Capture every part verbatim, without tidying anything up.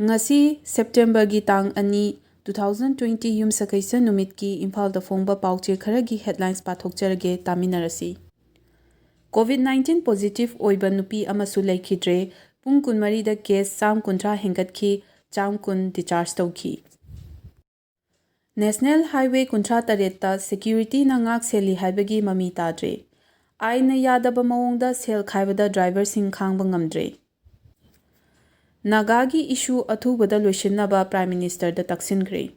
ꯉꯁꯤ ꯁꯦꯞꯇꯦꯝꯕꯔꯒꯤ ꯇꯥꯡ ꯑꯅꯤ, two thousand twenty, ꯌꯨꯝꯁꯀꯩꯁ ꯅꯨꯃꯤꯠꯀꯤ ꯏꯝꯐꯥꯜꯗ ꯐꯣꯡꯕ ꯄꯥꯎꯆꯦ ꯈꯔꯒꯤ headlines ꯄꯥꯊꯣꯛꯆꯔꯒꯦ, ꯇꯥꯃꯤꯟꯅꯔꯁꯤ꯫ COVID nineteen positive ꯑꯣꯏꯕ ꯅꯨꯄꯤ ꯑꯃꯁꯨ ꯂꯩꯈꯤꯗ꯭ꯔꯦ꯫ ꯄꯨꯡ ꯀꯨꯟꯃꯔꯤꯗ case ꯆꯥꯝ ꯀꯨꯟꯊ꯭ꯔꯥ ꯍꯦꯟꯒꯠꯈꯤ, ꯆꯥꯝ ꯀꯨꯟ discharge ꯇꯧꯈꯤ꯫ National Highway ꯀꯨꯟꯊ꯭ꯔꯥ ꯇꯔꯦꯠꯇ securityꯅ ꯉꯥꯛ ꯁꯦꯜꯂꯤ ꯍꯥꯏꯕꯒꯤ ꯃꯃꯤ ꯇꯥꯗ꯭ꯔꯦ꯫ ꯑꯥꯏꯟꯅ ꯌꯥꯗꯕ ꯃꯑꯣꯡꯗ ꯁꯦꯜ ꯈꯥꯏꯕꯗ driverꯁꯤꯡ ꯈꯥꯡꯕ ꯉꯝꯗ꯭ꯔꯦ꯫ ꯅꯥꯒꯥꯒꯤ issue ꯑꯊꯨꯕꯗ ꯂꯣꯏꯁꯤꯟꯅꯕ Prime Ministerꯗ ꯇꯛꯁꯤꯟꯈ꯭ꯔꯦ꯫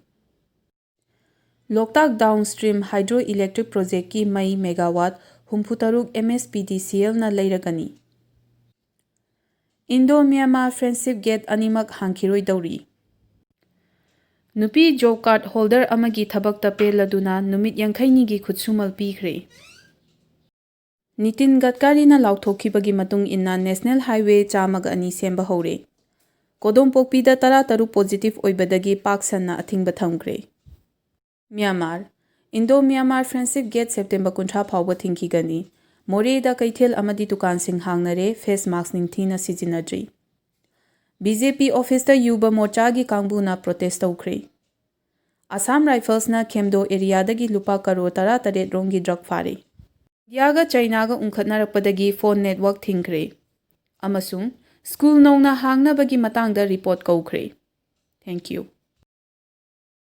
ꯂꯣꯛꯇꯥꯛ downstream hydro electric projectꯀꯤ ꯃꯩ megawatt ꯍꯨꯝꯐꯨꯇꯔꯨꯛ MSPDCLꯅ ꯂꯩꯔꯒꯅꯤ꯫ Indo-Myanmar friendship gate ꯑꯅꯤꯃꯛ ꯍꯥꯡꯈꯤꯔꯣꯏꯗꯧꯔꯤ꯫ ꯅꯨꯄꯤ job card holder ꯑꯃꯒꯤ ꯊꯕꯛꯇ ꯄꯦꯜꯂꯗꯨꯅ ꯅꯨꯃꯤꯠ ꯌꯥꯡꯈꯩꯅꯤꯒꯤ ꯈꯨꯠꯁꯨꯃꯜ ꯄꯤꯈ꯭ꯔꯦ꯫ ꯅꯤꯇꯤꯟ ꯒꯗꯀꯥꯔꯤꯅ ꯂꯥꯎꯊꯣꯛꯈꯤꯕꯒꯤ ꯃꯇꯨꯡ ꯏꯟꯅ National Highway ꯆꯥꯝꯃꯒ ꯑꯅꯤ ꯁꯦꯝꯕ ꯍꯧꯔꯦ꯫ ꯀꯣꯗꯣꯝꯄꯣꯛꯄꯤꯗ ꯇꯔꯥꯇꯔꯨꯛ positive ꯑꯣꯏꯕꯗꯒꯤ ꯄꯥꯛ ꯁꯟꯅ ꯑꯊꯤꯡꯕ ꯊꯝꯈ꯭ꯔꯦ꯫ Myanmar. Indo-Myanmar friendship gate September ꯀꯨꯟꯊ꯭ꯔꯥ ꯐꯥꯎꯕ ꯊꯤꯡꯈꯤꯒꯅꯤ꯫ ꯃꯣꯔꯦꯗ ꯀꯩꯊꯦꯜ ꯑꯃꯗꯤ ꯗꯨꯀꯥꯟꯁꯤꯡ ꯍꯥꯡꯅꯔꯦ, face mask ꯅꯤꯡꯊꯤꯅ ꯁꯤꯖꯤꯟꯅꯗ꯭ꯔꯤ꯫ BJP officeꯇ ꯌꯨꯕ ꯃꯣꯔꯆꯥꯒꯤ ꯀꯥꯡꯕꯨꯅ protest ꯇꯧꯈ꯭ꯔꯦ꯫ Assam Riflesꯅ ꯈꯦꯝꯗꯣ areaꯗꯒꯤ ꯂꯨꯄꯥ ꯀꯔꯣꯔ ꯇꯔꯥꯇꯔꯦꯠ ꯔꯣꯝꯒꯤ drug ꯐꯥꯔꯦ꯫ ꯏꯟꯗꯤꯌꯥꯒ ꯆꯩꯅꯥꯒ ꯎꯪꯈꯠꯅꯔꯛꯄꯗꯒꯤ phone network ꯊꯤꯡꯈ꯭ꯔꯦ꯫ ꯑꯃꯁꯨꯡ school ꯅꯧꯅ ꯍꯥꯡꯅꯕꯒꯤ ꯃꯇꯥꯡꯗ report ꯀꯧꯈ꯭ꯔꯦ꯫ Thank you.